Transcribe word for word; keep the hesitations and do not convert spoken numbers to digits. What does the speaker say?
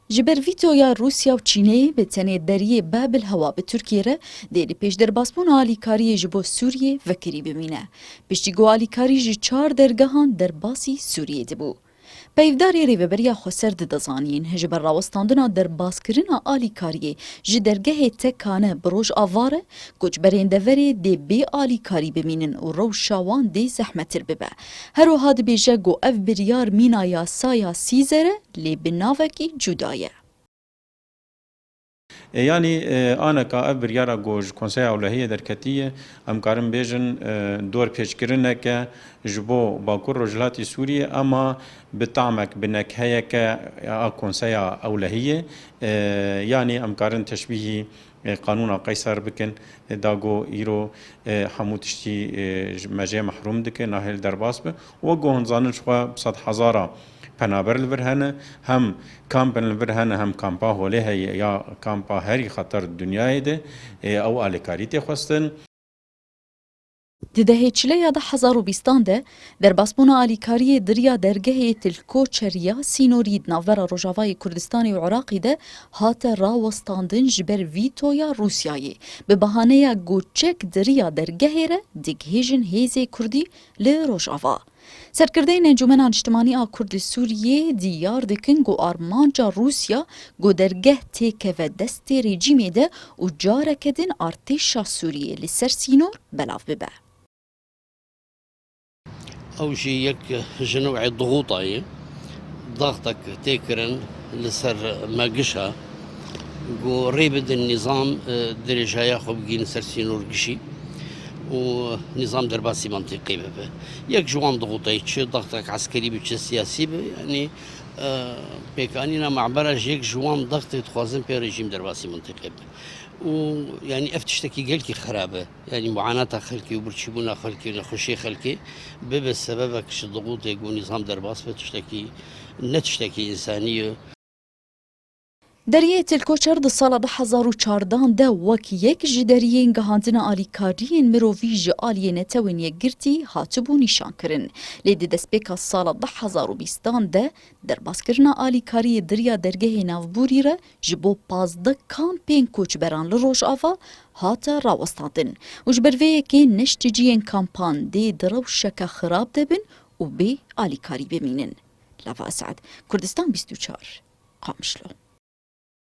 Ji ber vîtoya Rûsya û Çînê bi tenê deriyê Bab el Hewa bi Tirkiyê re dê li pêş derbasbûna alîkariyê ji bo Sûriyê vekirî bimîne. Piştî ku alîkarî ji çar dergehan derbasî Sûriyê dibû. Peyvdarê Rêveberiya Xweser dide zanîn, ji ber rawestandina derbaskirina alîkariyê ji dergehê tekane bi Rojava re, koçberên deverê dê bê alîkarî bimînin û rewşa wan dê zehmettir bibe. Her wiha dibêje ku ev biryar mîna yasaya Sîzer e, lê bi navekî cuda ye. E, yanî, e, aneka ev biryara ku ji Konseya Ewlehiyê derketiye, em karin bêjin, e, dorpêçkirineke ji bo Bakur Rojhilatî Sûriyê, ema bi tamek, bi nekheyeke a Konseya Ewlehiyê, e, yanî em karin teşbîhî, e, qanûna Qeyser bikin, e, da ku îro, e, hemû tiştî, e, ji me jê mehrûm dike, nahêl derbas be. Wek ku hûn zanin, ji xwe bi sed hezara penaber li vir hene, hem kampên li vir hene, hem kampa holê heye ya kampa herî xeter di dinyayê de, e, ew alîkarî tê xwestin. Di dehê çileya du hezar û bîstan de, derbasbûna alîkariyê di riya dergehê Til Koçer ya sînorî di navbera Rojavayê Kurdistanê û Iraqê de hate rawestandin ji ber vîtoya Rûsyayê. Bi bahaneya ku çek di riya dergehê re digihêjin hêzê Kurdî li Rojava. Serkirdeyên Encûmena Niştimanî a Kurd li Sûriyê diyar dikin ku armanca Rûsya ku dergeh têkeve destê rejîmê de û careke din artêşa Sûriyê li ser sînor belav bibe. Ew jî yek ji new'ê dixûta ye. Daxtek tê kirin li ser me gişa ku rê bidin nîzam, e, dirêjaya xwe bigihînin ser sînor gişî û nîzam derbasî mantîqî bibe. Yek ji wan dixûtayî çi daxtek eskerî be, çi siyasî be, yanî, e, pêkanîna mabera ji yek ji wan daxtê dixwazin pê rejîm derbasî mantîqî be. Û, yanî, ev tiştekî gelkî xerab e. Yanî muanata xelkê û birçîbûna xelkê û nexweşiyê xelkê bibe sebebek ji dixûtê ku nîzam derbas be, tiştekî, ne tiştekî însanî ye. Deriyê Til Koçer di sala du hezar û çardan de wek yek ji deriyên gihandina alîkariyên mirovî ji aliyê Netewên Yekgirtî hatibû nîşankirin. Lê di destpêka sala du hezar û bîstan de derbaskirina alîkariyê di riya dergehê navborî re ji bo pazdeh kampên koçberan li Rojava hate rawestandin û ji ber vê yekê neşticiyên kampan dê di rewşeke xirab de bin û bê alîkarî bimînin. Lava Esad, Kurdistan bîst û çar, Qamişlo.